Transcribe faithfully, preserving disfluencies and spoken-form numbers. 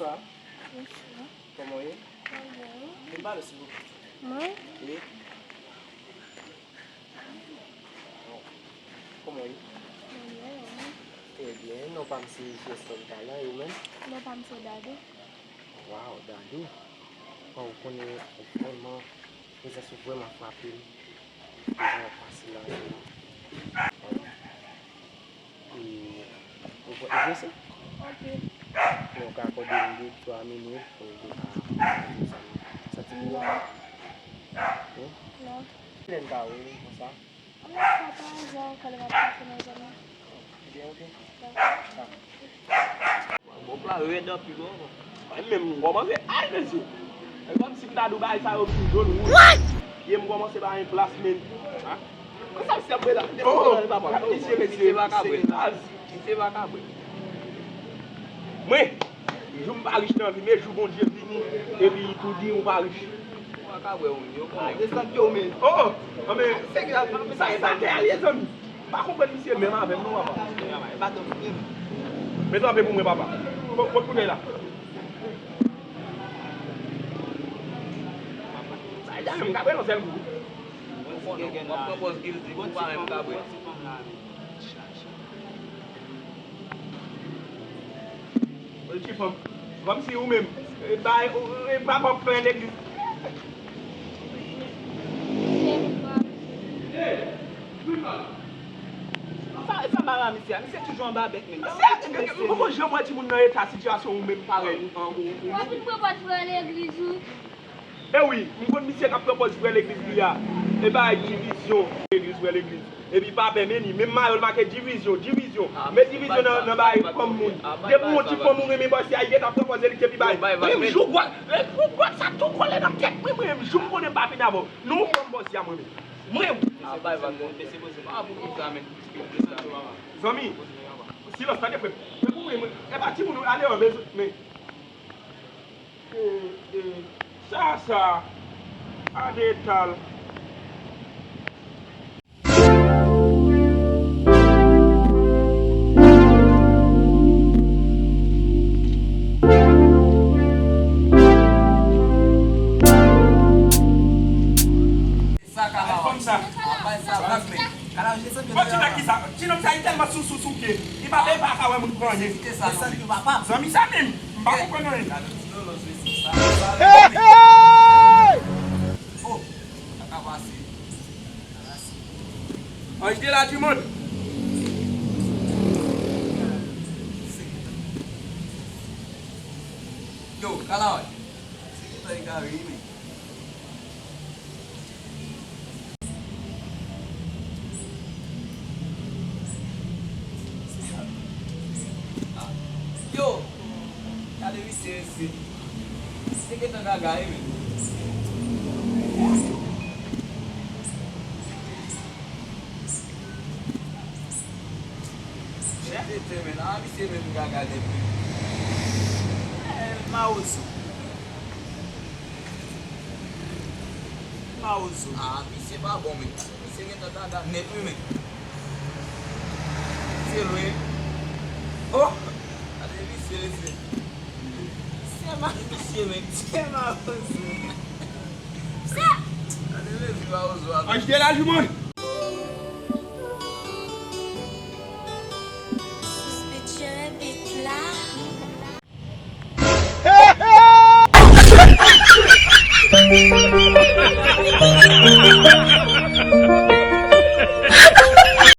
Sa? Bonsoir. Kòman w ye? Mwen byen, wi. Vin pale silvouplè. Mwen? Wi. Bon. Kòman w ye? Mwen byen, wi. Trè byen. Non pa m se Gerson Talan, e ou menm? Non pa m se Dadou. Waw, Dadou. Bon, ou konnen ou vrèman, prezans ou vrèman frape m. Devan w pase la, se, e, ou vre, ou vre se? Ok. Ou ka akòde m de twa minit pou nou te ka pale sa nou santi pou nou? Non. Non? Non? Kilè n ka wè konsa? An, sa pa raze ankò, lè m ap pase nan zòn nan. Byen, ok. Dakò. Bon, pla rèd anpil, wi. Mwen menm, m kòmanse, ay, mesye. E kòmsi m ta di w bagay sa yo vin jòn wouj. Pye m kòmanse bay yon plas, men. Ha? Konsa, misye ap rele. Oh, oh. Misye, mesye, misye vakabrèl. Misye vakabrèl. Mwen, jou m pa rich nan vi, men jou Bondye vini, epi li tou di ou pa rich. Ou pa ka wè ou yo. Desann yo, men. Oh, oh, men, sa, sa tè a ye, zanmi. M pa konprann misye menm avè m, non, papa. Mete anpe pou mwen, papa. Kot, kot kounye la? Sa e dèyè m k ap rele yon sèl kou. Ou konnen, w ap pran pòz guilty pou pa menm ka bwè. Bon, ti fanm. Kòmsi ou menm, e, bay, ou, e, papa w fè legliz. Sa, sa mal a misye a. Misye toujou anba bèk, men. Misye, m poko janm wè timoun nan eta sitiyasyon ou menm parèy ou, ou, ou, ou. W ap vin pran pòz frè legliz ou. E wi, m konn misye k ap pran pòz frè legliz li a. E bagay divizyon, legliz, frè legliz. Epi pa pè, men li, menm mayo l make divizyon, divizyon. Men divizyon nan, nan bagay fanm moun. Depi yon ti fanm ou renmen bòs li a, li gentan pran pòz li, epi bay. Menm jou gwòt, menm jou gwòt sa tou kole nan tèt mwen, mwen, menm jou m konnen m pa fini avè w. Non, fanm bòs li a mwen menm. Mwen. Zanmi, silans, tande frè m. Men pou mwen, mwen, e pa timoun, ale, men, men. E, e, sa, sa, a detal. Sa, kalawa. Ay, fanm sa. Bay sa, bay sa. Bon, ti nèg ki sa? Ti nonm sa, li tèlman sou, sou, souke. Li pa, li pa ka wè moun pran anyen. Zanmi sa menm, m pa konprann anyen. Hey, hey! Oh, sa ka pase. Anj de la du monde. Yo, kalawa. Se ki tan li ka rive? Yo! Gade misye isit. Misye gentan gaga wi, men. Chèf ete, men. A, misye menm gaga depi. Eh, mawozo. Mawozo. A, misye pa bon, men. Misye gentan gaga nèt wi, men. Misye lwen. Oh! Gade misye, mesye. Se ma-, misye, men. Se mawozo. Sa! Gade mesye mawozo a. Anj de la du monde. Suspect bit la.